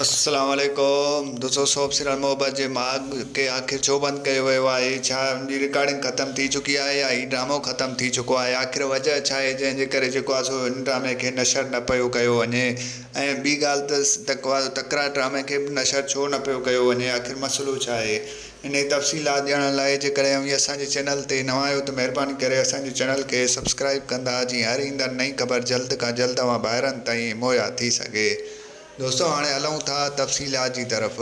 السلام عليڪم دوستو سوپ سيريل محبت جي ماڳ کي آخر ڇو بند ڪيو ويو آهي ڇا ان جي رڪارڊنگ ختم ٿي چڪي آهي يا هي ڊرامو ختم ٿي چڪو آهي آخر وجه ڇا آهي جنهن جي ڪري جيڪو آهي سو ان ڊرامي کي نشر نه پيو ڪيو وڃي ۽ ٻي ڳالهه ته تڪرار ڊرامي کي به نشر ڇو نه پيو ڪيو وڃي آخر مسئلو ڇا آهي انهي تفصيلات ڄاڻڻ لاء جيڪڏهن اوهين اسان جي چينل تي نوان آهيو ته مهرباني ڪري اسان جي چينل کي سبسڪرائيب ڪندا جيئن هر ايندڙ نئين خبر جلد کان جلد اوهان ڀائرن تائين مهيا ٿي سگهي. دوستو هاڻي هلون ٿا تفصيلات جي طرف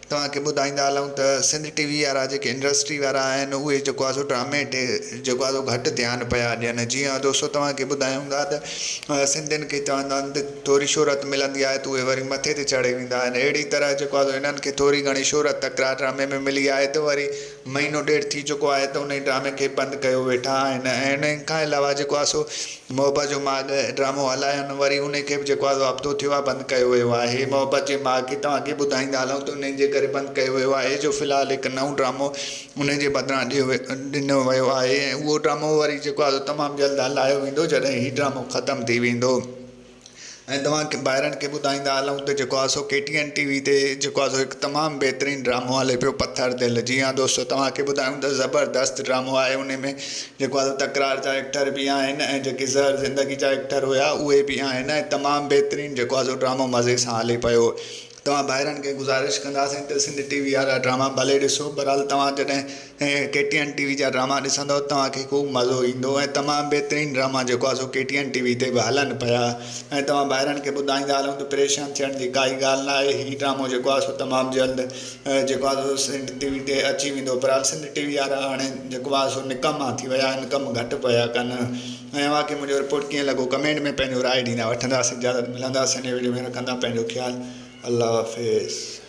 توهان کي ٻڌائيندا هلون ته سنڌ ٽي وي وارا جيڪي انڊسٽري وارا آهن اهي جيڪو آهي سو ڊرامي تي جيڪو آهي سو گهٽ ڌيان پيا ڏين جيئن دوستو توهان کي ٻڌايون ٿا ته سنڌين کي چوندا آهن ته ٿوري شهرت ملندي آهي ته اهي وري مٿي تي چڙهي ويندا آهن اهڙي طرح جيڪو آهي سو هنن کي ٿوري گهڻي شهرت تڪرار ڊرامي ۾ ملي آهي ته وري مهينو ڏيڍ ٿي چڪو آهي ته انهي ڊرامي کي بند ڪيو ويٺا آهن ۽ انهي کان علاوه جيڪو آهي سو محبت جو ماڳ ڊرامو هلايو وري انهي کي به جيڪو آهي سو ابتو ٿيو آهي بند ڪيو ويو آهي محبت جي ماڳ کي توهان کي ٻڌائيندا هلون ته انهي جي ڪري بند ڪيو ويو آهي جو في الحال هڪ نئون ڊرامو انهي جي بدران ڏنو ويو آهي ۽ اهو ڊرامو وري جيڪو آهي سو تمام جلد هلايو ويندو جڏهن هي ڊرامو ختم ٿي ويندو. ۽ توهان کي ڀائرن کي ٻڌائيندا هلون ته جيڪو آهي سو ڪي ٽي اين ٽي وي تي جيڪو آهي سو هڪ تمام بهترين ڊرامو هلي پيو پٿر دل جي ها دوستو توهان کي ٻڌايون ته زبردست ڊرامو آهي ان ۾ جيڪو آهي سو تڪرار جا ايڪٽر به آهن ۽ جيڪي زهر زندگي جا ايڪٽر هيا اهي به آهن ۽ تمام بهترين جيڪو آهي سو ڊرامو مزي سان هلي پيو توهان ڀائرن کي گذارش ڪنداسين ته سنڌ ٽي وي وارا ڊراما ڀلي ڏسو بهرحال توهان جڏهن ڪي ٽي اين ٽي وي جا ڊراما ڏسندو توهان کي خوب مزو ايندو ۽ تمام بهترين ڊراما جيڪو آهي سو ڪي ٽي اين ٽي وي تي به هلن پيا ۽ توهان ڀائرن کي ٻڌائيندا هلون ته پريشان ٿيڻ جي ڪائي ڳالهه نه آهي هي ڊرامو جيڪو آهي سو تمام جلد جيڪو آهي سو سنڌ ٽي وي تي اچي ويندو بهرحال سنڌ ٽي وي وارا هاڻي جيڪو آهي سو نڪما ٿي ويا آهن ڪم گهٽ پيا ڪن ۽ اوهان کي منهنجو رپورٽ ڪيئن لڳو ڪمينٽ ۾ پنهنجو راء ڏيندا وٺنداسين اجازت ملنداسين نئين وڊيو ۾ رکندا پنهنجو خيال الله حافظ.